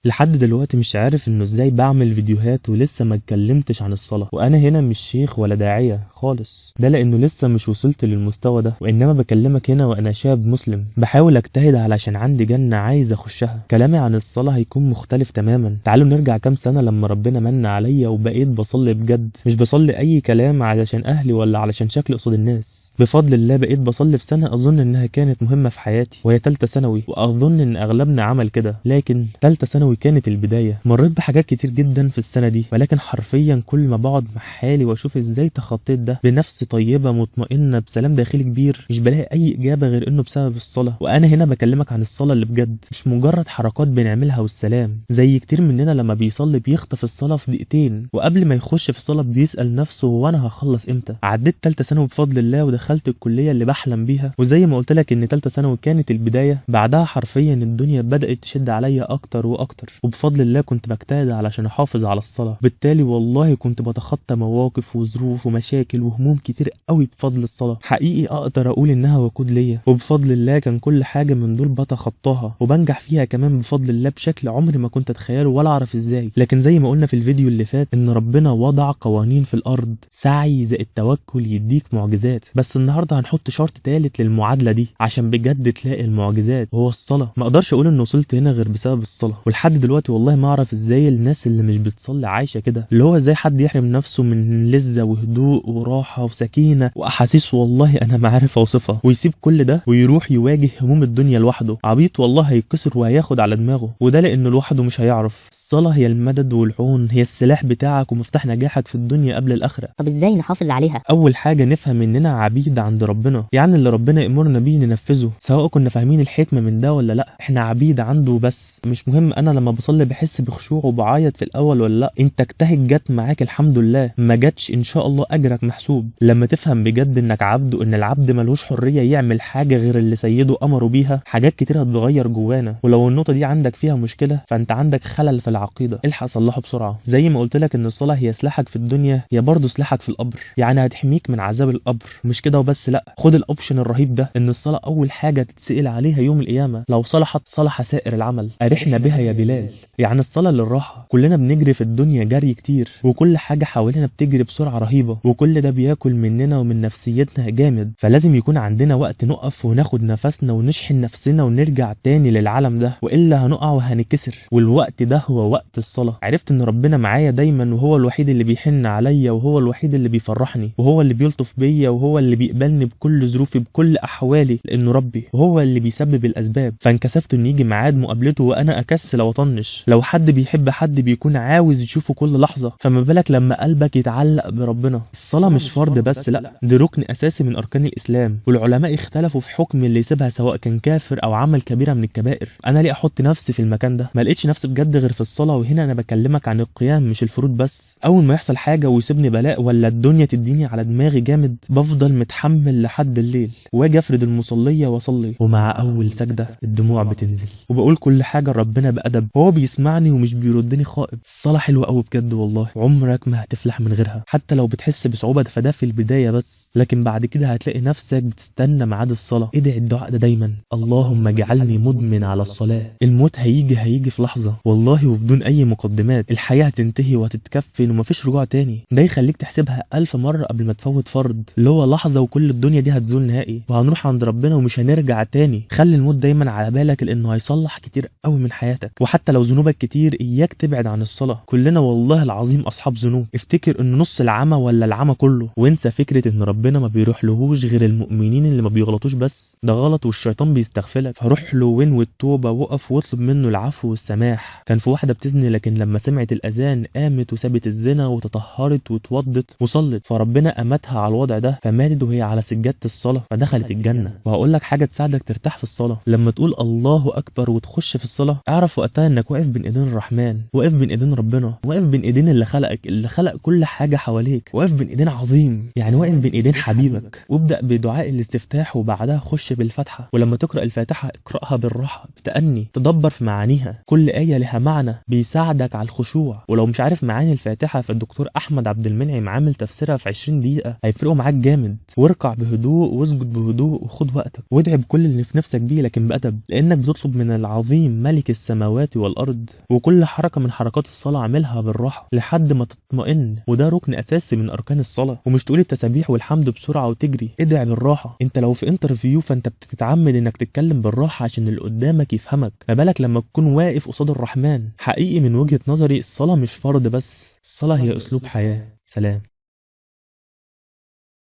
لحد دلوقتي مش عارف انه ازاي بعمل فيديوهات ولسه ما اتكلمتش عن الصلاة، وانا هنا مش شيخ ولا داعية خالص، ده لانه لسه مش وصلت للمستوى ده، وانما بكلمك هنا وانا شاب مسلم بحاول اجتهد علشان عندي جنة عايز اخشها. كلامي عن الصلاة هيكون مختلف تماما. تعالوا نرجع كام سنة لما ربنا من عليا وبقيت بصلي بجد، مش بصلي اي كلام علشان اهلي ولا علشان شكلي قصاد الناس. بفضل الله بقيت بصلي في سنة اظن انها كانت مهمة في حياتي، وهي تالتة ثانوي، واظن ان اغلبنا عمل كده، لكن تالتة ثانوي كانت البداية. مريت بحاجات كتير جدا في السنة دي، ولكن حرفيا كل ما بقعد مع حالي واشوف ازاي تخطيت ده بنفس طيبة مطمئنة بسلام داخلي كبير، مش بلاقي اي اجابة غير انه بسبب الصلاة. وانا هنا بكلمك عن الصلاة اللي بجد، مش مجرد حركات بنعملها والسلام. زي كتير مننا لما بيصلي بيخطف الصلاة في دقيقتين، وقبل ما يخش في الصلاة بيسأل نفسه هو انا هخلص امتى. عديت تالتة ثانوي بفضل الله ودخلت الكلية اللي بحلم بيها، وزي ما قلت لك ان تالتة ثانوي كانت البداية. بعدها حرفيا الدنيا بدأت تشد عليا اكتر واكتر، وبفضل الله كنت بجتهد علشان احافظ على الصلاة. بالتالي والله كنت بتخطى مواقف وظروف ومشاكل وهموم كتير قوي بفضل الصلاة. حقيقي اقدر اقول انها وقود ليا، وبفضل الله كان كل حاجة من دول بتخطاها وبنجح فيها كمان بفضل الله بشكل عمري ما كنت اتخيله ولا اعرف ازاي. لكن زي ما قلنا في الفيديو اللي فات ان ربنا وضع قوانين في الارض، سعي زائد توكل يديك معجزات. بس النهارده هنحط شرط ثالث للمعادلة دي عشان بجد تلاقي المعجزات، وهو الصلاة. ما اقدرش اقول ان وصلت هنا غير بسبب الصلاة، ولحد دلوقتي والله ما اعرف ازاي الناس اللي مش بتصلي عايشة كده، اللي هو ازاي حد يحرم نفسه من لذة وهدوء وراحة وسكينة واحاسيس والله انا ما عارف اوصفها، ويسيب كل ده ويروح يواجه هموم الدنيا لوحده. عبيط والله، هيتكسر وهياخد على دماغه، وده لانه لوحده مش هيعرف. الصلاة هي المدد والعون، هي السلاح بتاعك ومفتاح نجاحك في الدنيا قبل الاخرة. طب ازاي نحافظ عليها؟ اول حاجة نفهم اننا عبيد عند ربنا، يعني اللي ربنا يأمرنا بيه ننفذه، سواء كنا فاهمين الحكمة من ده ولا لا. احنا عبيد عنده بس، مش مهم انا لما بصلي بحس بخشوع وبعيط في الاول ولا لا. انت اجتهد، جت معاك الحمد لله، ما جاتش ان شاء الله اجرك محسوب. لما تفهم بجد انك عبد، وان العبد ملوش حرية يعمل حاجة غير اللي سيده امره بيها، حاجات كتير هتتغير جوانا. ولو النقطة دي عندك فيها مشكلة فانت عندك خلل في العقيدة، الحق صلحه بسرعة. زي ما قلت لك ان الصلاة هي سلاحك في الدنيا، هي برضه سلاحك في القبر، يعني هتحميك من عذاب القبر. مش كده وبس، لا، خد ال option الرهيب ده، ان الصلاة اول حاجة تتسأل عليها يوم القيامة، لو صلحت صلح سائر العمل. ارحنا بها يا بلال. يعني الصلاة للراحة. كلنا بنجري في الدنيا جري كتير، وكل حاجة حوالينا بتجري بسرعة رهيبة، وكل ده بياكل مننا ومن نفسيتنا جامد. فلازم يكون عندنا وقت نقف وناخد نفسنا ونشحن نفسنا ونرجع تاني للعالم ده، والا هنقع وهنتكسر. والوقت ده هو وقت الصلاة. عرفت ان ربنا معايا دايما، وهو الوحيد اللي بيحن عليا، وهو الوحيد اللي بيفرحني، وهو اللي بيلطف بيا، وهو اللي بيقبلني بكل ظروفي بكل احوالي، لانه ربي، وهو اللي بيسبب الاسباب. فانكسفت ان يجي ميعاد مقابلته وانا اكسل واطنش. لو حد بيحب حد بيكون عاوز يشوفه كل لحظة، فما بالك لما قلبك يتعلق بربنا. الصلاة مش فرض بس، لا، دي ركن اساسي من اركان الاسلام، والعلماء اختلفوا في حكم اللي يسيبها سواء كان كافر او عمل كبيرة من الكبائر. انا ليه احط نفسي في المكان ده؟ ما لقيتش نفسي بجد غير في الصلاة. وهنا انا بكلمك عن القيام مش الفروض بس. اول ما يحصل حاجة ويسيبني بلاء ولا الدنيا تديني على دماغي جامد، بفضل متحمل لحد الليل، واجي افرد المصلية واصلي، ومع اول سجدة الدموع بتنزل، وبقول كل حاجة لربنا بأدب، هو بيسمعني ومش بيردني خائب. الصلاة حلوة قوي بجد والله، عمرك ما هتفلح من غيرها. حتى لو بتحس بصعوبة فده في البداية بس، لكن بعد كده هتلاقي نفسك بتستنى ميعاد الصلاة. ادعي الدعاء ده دايما، اللهم اجعلني مدمن على الصلاة. الموت هيجي في لحظة والله، وبدون اي مقدمات. الحياة هتنتهي وهتتكفن ومفيش رجوع تاني. ده يخليك تحسبها 1000 مرة قبل ما تفوت فرض، اللي هو لحظة وكل الدنيا دي هتزول نهائي، وهنروح عند ربنا ومش هنرجع تاني. خلي الموت دايما على بالك، لانه هيصلح كتير قوي من حياتك. وحتى لو ذنوبك كتير اياك تبعد عن الصلاة. كلنا والله العظيم اصحاب ذنوب. افتكر ان نص العمى ولا العمى كله، وانسى فكرة ان ربنا ما بيروح لهوش غير المؤمنين اللي ما بيغلطوش بس، ده غلط والشيطان بيستغفلك. فروح له وين والتوبة، وقف واطلب منه العفو والسماح. كان في واحدة بتزني، لكن لما سمعت الأذان قامت وسابت الزنا وتطهرت وتوضت وصلت، فربنا أمتها على الوضع ده، فماتت وهي على سجادة الصلاة فدخلت الجنة. وهقول لك حاجة تساعدك ترتاح في الصلاة، لما تقول الله أكبر وتخش في الصلاة، اعرف وقتها انك واقف بين ايدين الرحمن، واقف بين ايدين ربنا، واقف بين ايدين اللي خلقك، اللي خلق كل حاجة حواليك، واقف بين ايدين عظيم، يعني واقف بين ايدين حبيبك. وابدأ بدعاء الاستفتاح وبعدها خش بالفاتحة. ولما تقرأ الفاتحة اقرأها بالراحة بتأني، تدبر في معانيها، كل آية لها معنى بيساعدك على الخشوع. ولو مش عارف معاني الفاتحة فالدكتور أحمد عبد المنعم عامل تفسيرها في 20 دقيقة، هيفرقوا معاك جامد. واركع بهدوء واسجد بهدوء وخد وقتك، وادعي بكل اللي في نفسك بيه، لكن بأدب، لأنك بتطلب من العظيم ملك السماوات السماوات والأرض. وكل حركة من حركات الصلاة اعملها بالراحة لحد ما تطمئن، وده ركن أساسي من أركان الصلاة. ومش تقول التسابيح والحمد بسرعة وتجري، ادعي بالراحة. انت لو في interview فانت بتتعمد انك تتكلم بالراحة عشان اللي قدامك يفهمك، ما بالك لما تكون واقف قصاد الرحمن. حقيقي من وجهة نظري الصلاة مش فرض بس، الصلاة هي أسلوب حياة. سلام.